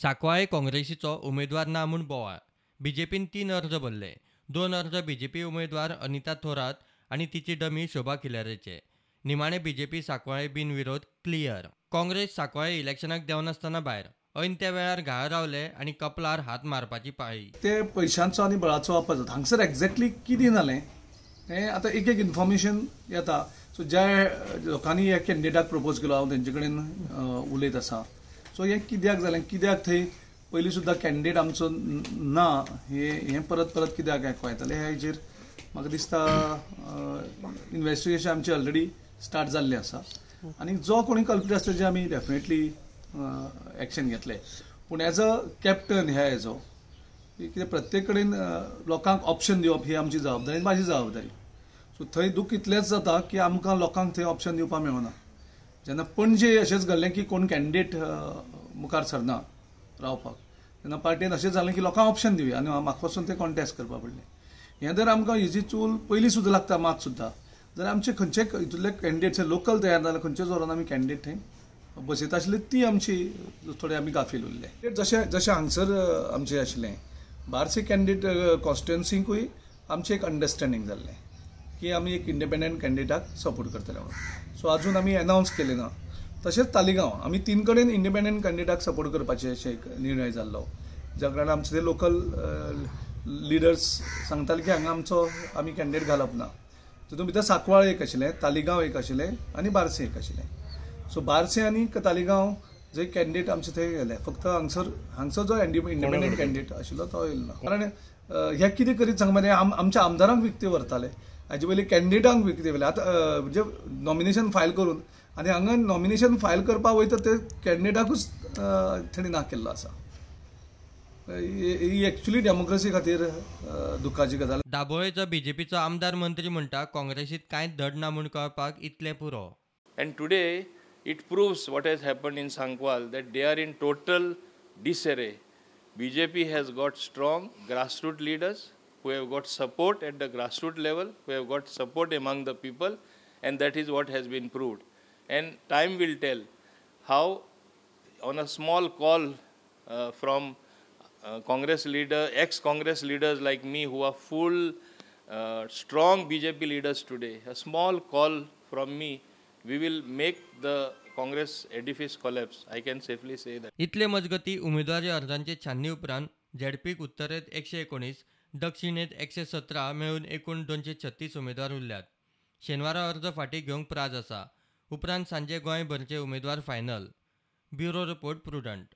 सांकवाळे काँग्रेसीचो उमेदवार ना म्हूण बोवाळ. बीजेपीन 3 अर्ज भरले. 2 अर्ज बीजेपी उमेदवार अनिता थोरात आनी तिची डमी शोभा खिलारेचे. निमाणे बीजेपी सांकवाळे बिनविरोध क्लियर. काँग्रेस सांकवाळे इलेक्शनाक देंवनासतना भायर. ऐन त्या वेळार घाळ रावले आनी कपलार हात मारपाची पाळी. ते पयशांचो आनी बळाचो वापर जाता. हांगसर एक्झॅक्टली कितें जालें हें आतां एक एक इन्फॉर्मेशन येता. सो ज्या लोकांनी ह्या कॅन्डिडेटाक प्रपोज केलो हांव तेंचे कडेन उलयत आसा. सो हें कित्याक जालें, कित्याक थंय पयलीं सुद्दां कॅन्डिडेट आमचो ना हें परत परत कित्याक आयकूंक येतालें ह्या हेजेर म्हाका दिसता इन्वेस्टिगेशन आमची ऑलरेडी स्टार्ट जाल्लें आसा आनी जो कोणी कल्प्रीट आसता तेजे आमी डेफिनेटली एक्शन घेतले. पूण एज अ कॅप्टन ह्या हेजो कितें प्रत्येक कडेन लोकांक ऑप्शन दिवप ही आमची जबाबदारी, म्हाजी जबाबदारी. सो थंय दूख इतलेंच जाता की आमकां लोकांक थंय ऑप्शन दिवपाक मेळना. जेन्ना पणजे अशेंच घडलें की कोण कॅन्डिडेट मुखार सरना रावपाक, तेन्ना पार्टीन अशें जालें की लोकांक ऑप्शन दिवया आनी म्हाका वचून तें कॉन्टेस्ट करपा पडलें. हें जर आमकां हेजी चूल पयलीं सुद्दां लागता मात सुद्दां जर आमचे खंयचे हितूंतले कॅन्डिडेट्स लोकल तयार जाल्यार खंयच्या जोरान आमी कॅन्डिडेट थंय बसयता आशिल्ले ती आमची थोडे आमी गाफील उरले. जशें जशें हांगसर आमचें आशिल्लें बार्से कॅन्डिडेट कॉन्स्टिट्युएन्सीकूय आमचें एक अंडरस्टँडींग जाल्लें की आमी एक इंडिपेंडंट कॅन्डिडेटाक सपोर्ट करतले म्हणून. सो अजून आमी एनावन्स केलें ना. तशेंच तालिगांव आमी 3 कडेन इंडिपेंडंट कॅन्डिडेटाक सपोर्ट करपाचें अशें एक निर्णय जाल्लो, ज्या कारणान आमचे ते लोकल लिडर्स सांगताले की हांगा आमचो आमी कॅन्डिडेट घालप ना. तितून भितर सांकवाळ एक आशिल्लें, तालिगांव एक आशिल्लें आनी बार्से एक आशिल्लें. सो बार्से आनी तालिगांव जे कॅन्डिडेट आमचे थंय गेले, फक्त हांगसर हांगसर जो इंडिपेंडंट कॅन्डिडेट आशिल्लो तो येयलो ना. कारण हे कितें करीत सांग मरे, आमच्या आमदारांक विकते व्हरताले, हाजे पयलीं कॅन्डिडेटांक विकते व्हेले. आतां म्हणजे नॉमिनेशन फायल करून आनी हांगा नॉमिनेशन फायल करपाक वयता ते कॅन्डिडेटाकूच तेणी ना केल्लो आसा. ही एक्चुअली डेमोक्रेसी खातीर दुख्खाची गजाल. दाबोळेचो बीजेपीचो आमदार मंत्री म्हणटा काँग्रेसीत कांयच धड ना म्हूण कळपाक इतलें पुरो. And today it proves what has happened in Sankwal that they are in total disarray. BJP has got strong grassroots leaders who have got support at the grassroots level, who have got support among the people, and that is what has been proved. And time will tell how on a small call from Congress leader, ex-Congress leaders like me who are full strong BJP leaders today, a small call from me, we will make the Congress edifice collapse. I can safely say that. इतले मजगती उमेदवारी अर्जांचे छाननी उपरांत झेडपीक उत्तरेत 119, दक्षिणेत 117 मेळून एकूण 236 उमेदवार उरल्यात. शेनवारा अर्ज फाटीं घेवंक प्राज आसा. उपरांत सांजे गोंयभरचे उमेदवार final. Bureau report, Prudent.